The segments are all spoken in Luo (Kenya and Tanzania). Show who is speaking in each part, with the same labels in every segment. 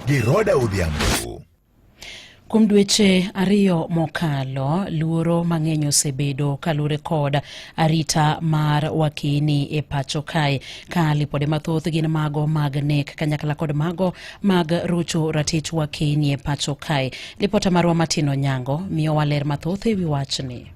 Speaker 1: Gi Rhoda Odhiambo.
Speaker 2: Kuom dweche ariyo mokalo, luoro mang'eny osebedo kaluwore kod arita mar wakini e pacho kae, ka lipode mathoth gin mago mag nek kanyakla kod mago mag rocho ratich wakini e pacho kae. Lipota marwa Martin Onyango miyowa ler mathoth e wi wachni.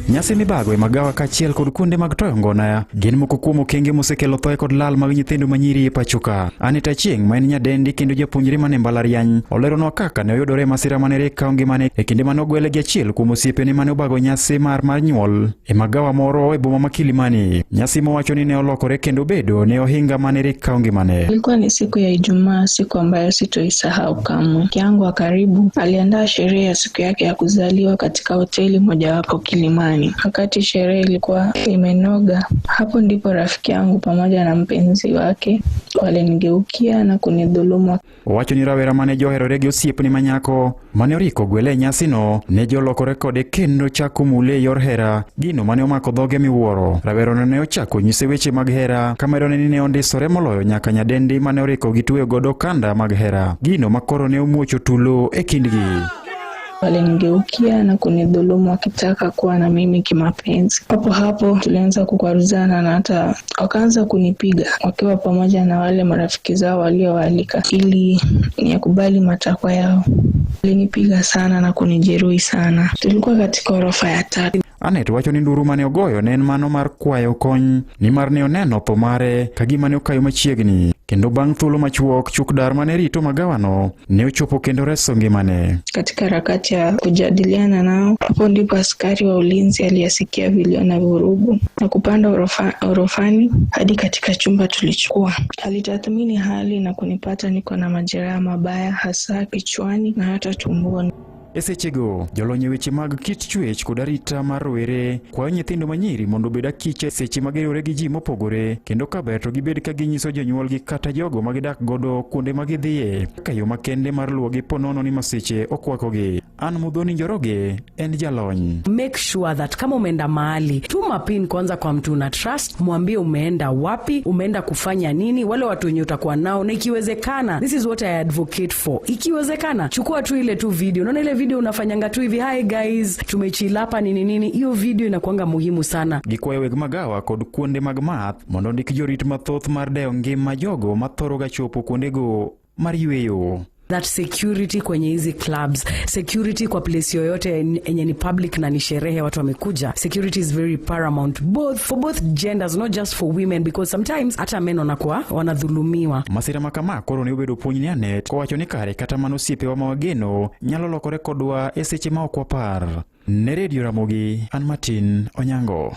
Speaker 3: Nyasi mibago e magawa kaachiel kod kuonde mag toyo ngona gin moko kuom okenge mosekelo thoe kod lal mag nyithindo manyiri e pachoka. Anita Achieng' ma en nyadendi kendo japuonjre mane mbalariany oleronwa kaka ne oyudore e masira mane rik kawo ngimane e kinde mane ogwele gi achiel kuom osiepene mane obago nyasi mar mar nyuol e magawa moro e boma ma Kilimani. Nyasi mowacho ni ne olokore kendo bedo ne ohinga mane rik kawo ngimane.
Speaker 4: Ilikuwa ni siku ya Ijumaa, siku ambayo sitoisahau kamwe. Rafiki yangu wa karibu aliandaa sherehe ya siku yake ya kuzaliwa katika hoteli mojawapo Kilimani. Wakati sherehe ilikuwa imenoga, hapo ndipo rafiki yangu pamoja na mpenzi wake walinigeukia na kunidhulumu.
Speaker 3: Owacho ni rawera mane joherore gi osiepne ma nyako mane oriko gwele e nyasino ne jolokore kode kendo chako mule e yor hera, gino mane omako dhoge miwuoro. Rawerano ne ochako nyise weche mag hera kamedone ni ne ondisore moloyo nyaka nyadendi mane oriko gitweyo godo okanda mag hera, gino ma koro ne omuocho tulo e kindgi.
Speaker 4: Walinigeukia na kunidhulumu wakitaka kuwa na mimi kimapenzi. Papo hapo tulianza kukwaruzana na hata wakaanza kunipiga wakiwa pamoja na wale marafiki zao waliowaalika ili niyakubali matakwa yao. Walinipiga sana na kunijeruhi sana. Tulikuwa katika orofa ya tatu.
Speaker 3: Anet wacho ni nduru mane ogoyo ne en mano mar kwayo kony nimar ne oneno tho mare ka gima ne okayo machiegni kendo bang' thuolo machuok chuk dar mane rito magawano ne ochopo kendo reso ngimane.
Speaker 4: Katika harakati ya kujadiliana nao, hapo ndipo askari wa ulinzi aliyesikia vilio na vurugu na kupanda orofani hadi katika chumba tulichokuwa. Alitathmini hali na kunipata niko na majeraha mabaya hasa kichwani na hata tumboni.
Speaker 3: E sechego, jolony e weche mag kit chwech kod arita mar rowere kwayo nyithindo manyiri mondo obed akicha seche ma giriwore gi ji mopogore kendo kaber to gibed ka ginyiso jonyuolgi kata jogo ma gidak godo kuonde ma gidhiye kaka yo makende mar luwogi ponono ni masiche okwakogi. Ann Muthoni Njoroge en jalony.
Speaker 5: Make sure that kama umeenda mahali, tuma pin kwanza kwa mtu una trust, mwambie umeenda wapi, umeenda kufanya nini, wale watu wenye utakuwa nao, na ikiwezekana, this is what I advocate for, ikiwezekana chukua tu ile tu video. Unaona ile video unafanyanga tu hivi, hi guys, tumechill hapa nini nini, hiyo video inakuanga muhimu sana.
Speaker 3: Gikwayo weg magawa kod kuonde mag math mondo ondik jorit mathoth mar dewo ngima jogo mathoro ga chopo kuondego mar yueyo.
Speaker 5: That security kwenye hizi clubs, security kwa place yoyote yenye ni public na ni sherehe watu wamekuja, security is very paramount both for both genders, not just for women, because sometimes hata men wanakuwa wanadhulumiwa.
Speaker 3: Masira ma kama koro ne obedo puonj ne Anet kowacho ni kare kata mana osiepewa ma wageno nyalo lokore kodwa e seche ma ok wapar. Ne Radio Ramogi, an Martin Onyango.